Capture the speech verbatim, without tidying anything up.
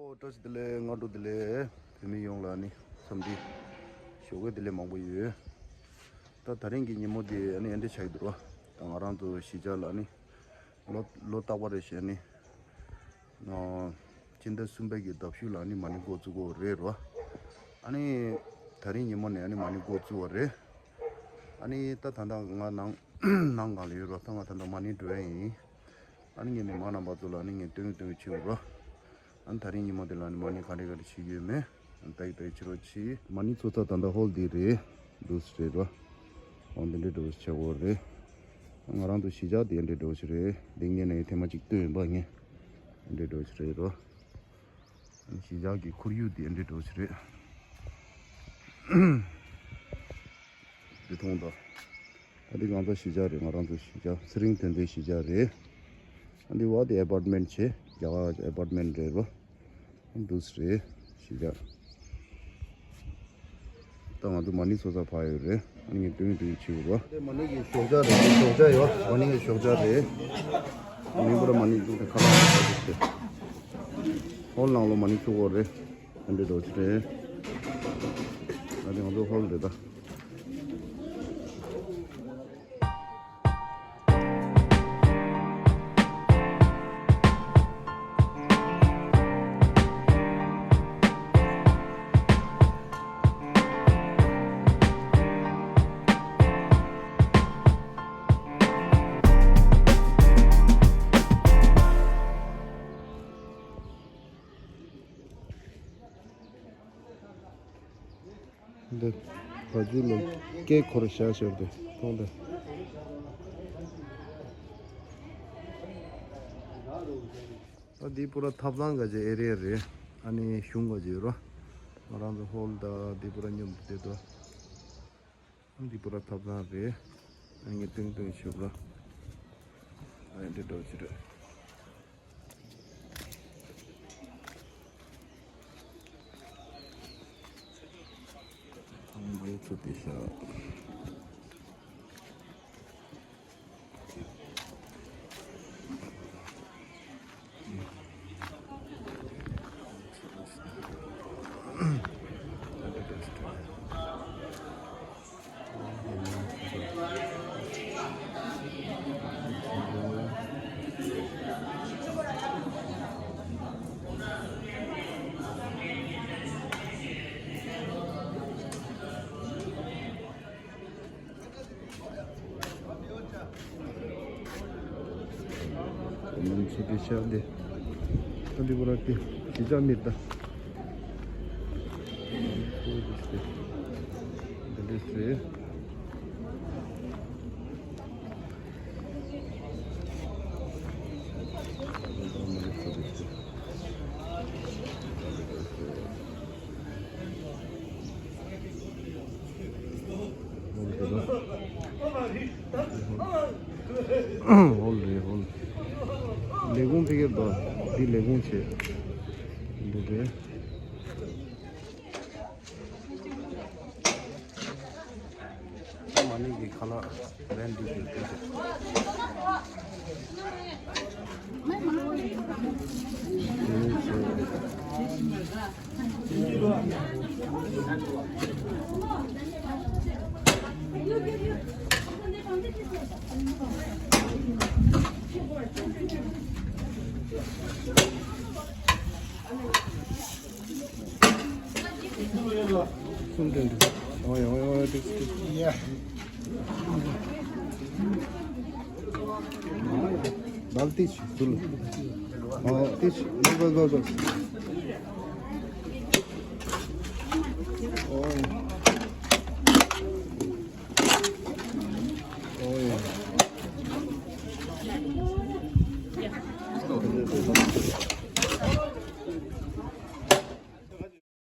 བཀྲ་ཤིས་བདེ་ལེགས། སྔ་དྲོ་བདེ་ལེགས། བོད་མི་ཡོངས་ལ་ནི་འཚམས་འདྲི་ཞུ་གི་བདེ་ལེགས་མང་པོ་ཡོད། ད་དེ་རིང་གི་ཉིན་མོ་འདི་ཨ་ནི་ཨེ་འདྲ་ཆགས་ཀྱི་འདུག་རོ། ད་ང་རང་ཚོ་གཞིས་ཆགས་ལ་ནི་ལོ་ལོ་རྟག་པར་རེ་བཞིན་ནི་ཨ་སྤྱི་ཟླ་གསུམ་པའི་གི་ཟླ་བཞུགས་ལ་ནི་མ་ཎི་འགོ་བཙུགས་ཀྱི་རེད་རོ། ཨ་ནི་དེ་རིང་ཉིན་མོ་ནས་ཨ་ནི་མ་ཎི་འགོ་བཙུགས་པ་རེད། ཨ་ནི་ད་ད་ལྟ་ང་ནང་ནང་སྒང་ལ་ཡོད་རོ། ད་ང་ད་ལྟ་མ་ཎི་འགྲོ་ཡ་ཡིན། ཨ་ནི་ངས་མི་མང་རྣམ་པ་ཚོ་ལ་ཨ་ནི་ངས་སྟོན་སྟོན་བྱེད་རོ། ཨ་ནི་དེ་རིང་ཉིན་མོ་འདི་ལ་ནི་མ་ཎི་ག་འདྲ་ག་འདྲ་བྱེད་ཀྱི་ཡོད་མེད་ཏག་ཏག་བྱེད་རོགས་གྱིས། མ་ཎི་ཚུགས་ས་ད་ལྟ་ཧོལ་འདི་རེད། འདུག་སེ་རེད་རོ། འོ་འདི་འདྲ་འགྲོ་བྱེད་དགོས་རེད། ང་རང་ཚོ་གཞིས་ཆགས་འདི་འདྲ་འགྲོ་བྱེད་རེད། འདི་ངས་ནས་ཐེངས་མ་གཅིག་སྟོན་ཡིན་པ་ངས། འདི་འདྲ་འགྲོ་བྱེད་རེད་རོ། གཞིས་ཆགས་ཀྱི་ཁོར་ཡུག་དེ་འདྲ་འདྲ་བོ་ཞིག་རེད། འདི་མཐོང་དང་། ད་འདི་ང་ཚོ་གཞིས་ཆགས་རེད། ང་རང་ཚོ་གཞིས་ཆགས་ཚེ་རིང་དོན་ལྡན་གཞིས་ཆགས་རེད། ཨ་འདི་བ་དེ་ཨེ་པར་ཊི་མེན་ཊི་བྱས། རྒྱ་གར་ཨེ་པར་ཊི་མེན་ཊི་རེད་རོ། འདུག་སེ་རེད་གཞིས་ཆགས། ད་ང་ཚོ་མ་ཎི་ཚུགས་ས་ཕར་ཡོད་རེད། ཨ་ནི་ངས་སྟོན་སྟོན་བྱེད་དགོས་རོ། དེ་མ་ཎི་གི་ཞོགས་ཇ་རེད། ཞོགས་ཇ་ཡོད། མ་ཎི་གི་ཞོགས་ཇ་རེད། མི་འབོར་མ་ཎི་བཙུགས་ཏེ་ཁ་ལག་ཁ་ལག་བཙུགས་ཏེ། ཧོལ་ནང་ལོ་མ་ཎི་བཙུགས་དགོས་རེད། ཨ་འདྲ་འགྲོ་ཆེ་རེད། ཨ་འདི་ང་ཚོ་ཧོལ་རེད་ད། འདི་བ་ཇུ་ལ་སྐེ་འཁོར་བཞག་ཞོར་དུ་མཐོང་དེ། ད་འདི་པུ་ར་ཐབ་ཚང་ག་ཅེ་ཨེ་རི་ཡ་རེད། ཨ་ནི་གཞུང་ག་ཅེ་ཡོད་རོ། ང་རང་ཚོ་ཧོལ་ད་འདི་པུ་ར་མཉམ་དུ་བསྡད་དོ། འདི་པུ་ར་ཐབ་ཚང་རེད། ཨ་ངས་སྟོན་སྟོན་ཞུ་ར། ཨ་འདི་འགྲོ་ཆེ་རེད། ཨ་མའི་ཚོ་དེ་ཤ། ནམ་ཕྱེད་དེ་ཤར་དེ། ད་འདི་པུ་ར་དེ་གཞིས་ཆགས་མི་ད། འདི་འདྲས་རེད། ཧོལ་རེད་ཧོལ། ལས་ཁུངས་ཕ་གིར་འདུག་འདི་ལས་ཁུངས་བྱས། འདི་རེད། མ་ཎི་གི་ཁ་ལག་རན་འདུག་ཟེར་དུས། གསུམ་སྟོན་འདུག་ཨོ་ཡ་ཨོ་ཡ་ཨོ་ཡ། ཏིག་ཏིག་ཡ། བལ་ཏིག་ཟུར། ཨོ་ཏིག་གོ་གོ་གོ།